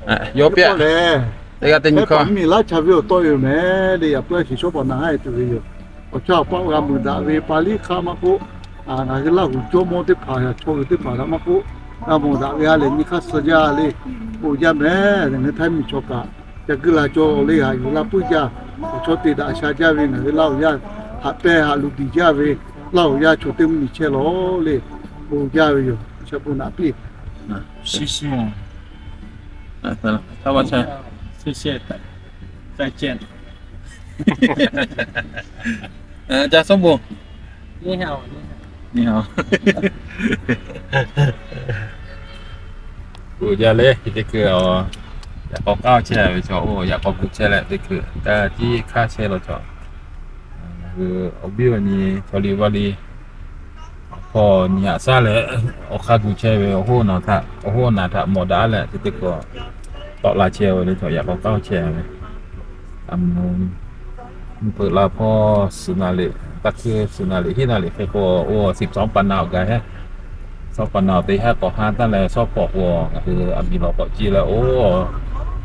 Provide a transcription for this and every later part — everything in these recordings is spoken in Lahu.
Yawˇ pehˇ lehˬ, teˇ g'aˇ teˇ nyi hkawˇ miˬ laˇ cha ve awˬ tawˆ yoˬ mehˍ le. Yaꞈ puiˉ shiˍ shawˉ paˍ naˍ haˉ e tuˬ ve yoˬ. Awˬ chawˇ awˬ paˆ g'a meuˍ daꞈ ve pa liˇ hk'aˇ maˇ k'oˆ, ngaˬ hui Laˇhuˍ jawˇmawˇ teˇ hpaˍ, chaw hui teˇ hpaˍ htaꞈ maˇ k'oˆ, g'a mawˬ daꞈ ve ha lehˬ nyi hk'aˇ suh jaˇ le. Bon jaˇ mehˍ. Ngaˬ hui Htaiˇ miˬ chaw kaꞈ ca guiˇ la cawˇ le, haꞈ yuˬ laˇ puiˉ jaˇ. Awˬ chawˇ te daꞈ sha jaˇ ve ngaˬ hui Laˇhuˍ yaˇ haꞈ pehˇ haꞈ luˬ diˬ jaˇ ve Laˇhuˍ yaˇ chaw teˇ mvuhˇ miˬ chehˇ lawˬ le. Bon jaˇ ve yoˬ. Shaˍ bon naꞈ piˇ. 谢谢，再见。 Ca sawˉ bon. Bon jaˇ le, teˇ hkui yaꞈ k'aw k'aˇ chehˇ ve chaw, oˇ yaꞈ k'aw gu chehˇ leh teˇ hkui ka tiˉ hk'aˇ chehˇ law chaw. Ngaˬ hui awˬ viˉ awˬ nyi chaw liˇ vaˇ liˇ hpawˇ nyi haꞈ shaˉ leh awˬ hk'aˇ gu chehˇ ve awˬ hoˉ naˬ htaꞈ mawˬ daꞈ leh teˇ teˇ k'awꞈ tawˆ la chehˇ ve le chaw, yaꞈ k'aw k'aˇ chehˇ ve. Mvuhˇ hpeuꞈ la hpawˇ suhˍ naˍ liꞈ, taˇ hkuiˇ suhˍ naˍ liꞈ hiˉ naˍ liꞈ hk'e k'o, oˇ สิบสอง pa naˍ awˬ gaˬ heˉ, shawˉ pa naˍ awˬ te haˉ k'awꞈ ha taˇ leh shawˉ pawˍ k'o, ngaˬ hui aˬ miˍ lawˬ k'awꞈ ciˇ leh oˇ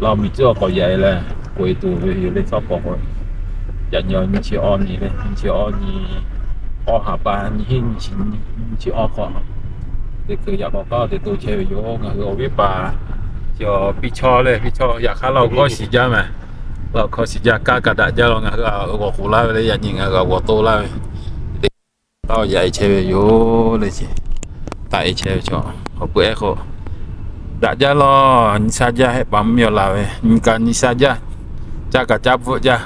lawˇ miˬ cuˉ awˬ k'awꞈ yaꞈ e leh k'oꞈ e tuˬ ve yoˬ le shawˉ pawˍ k'o. Yaꞈ nyi nyiˇ chi awˇ nyi le, nyiˇ chi awˇ nyi, awˇ haˍ pa nyiˇ hinˉ nyiˇ chi, nyiˇ chi awˇ hk'awꞈ, teˇ hkui yaꞈ k'aw k'aˇ te to chehˇ ve yoˬ. Ngaˬ hui awˬ viˉ paˍ chi awˬ piˇ chawˇ le, piˇ chawˇ yaꞈ hk'aˇ laˇ awˬ hkawˇ shiˍ jaˇ mehˍ. Laˇ awˬ hkawˇ shiˍ jaˇ, kaˇ kaꞈ daꞈ jaˇ law, ngaˬ hui g'awˬ k'oˍ laˇ ve le, yaꞈ nyi ngaˬ hui g'awˬ to laˇ ve, te taˇ yaꞈ e chehˇ ve yoˬ le ce. Taˇ e chehˇ ve chaw, awˬ pui ehˉ k'o, daꞈ jaˇ law, nyi sha jaˇ, hehˆ paˍ mvuhˇ miˬ awˬ laˬ ve nyi kaꞈ nyi sha jaˇ, caˇ kaꞈ caˇ bvuhˆ jaˇ.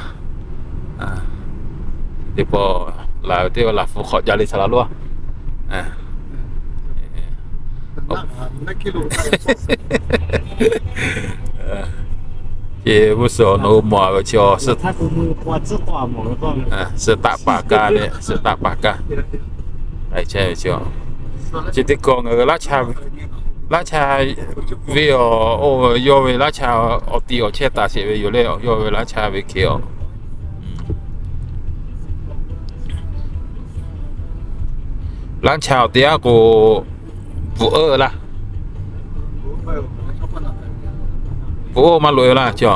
Teˇ pawˆ laˬ ve teˇ pawˆ laˬ hpu hk'awꞈ jaˇ le saˍ laˍ lonˉ a. Chi mvuhˇ suhˍ awˬ nawˬ hui mawˬ ve chi, suh taˆ paˍ kaˇ le, suh taˆ paˍ kaˇ. Chi teˇ kawˆ ngaˬ hui Laˇ cha ve awˬ, yawˇ ve Laˇ cha awˬ ti awˬ chehˇ taˍ sheˍ ve yoˬ le, yawˇ ve Laˇ cha ve hk'e awˬ. Laˇ cha awˬ te aˉ k'o, bvuhꞈ euˆ laˇ. Bvuhꞈ oˇ maˇ loꞈ e laˇ chi a.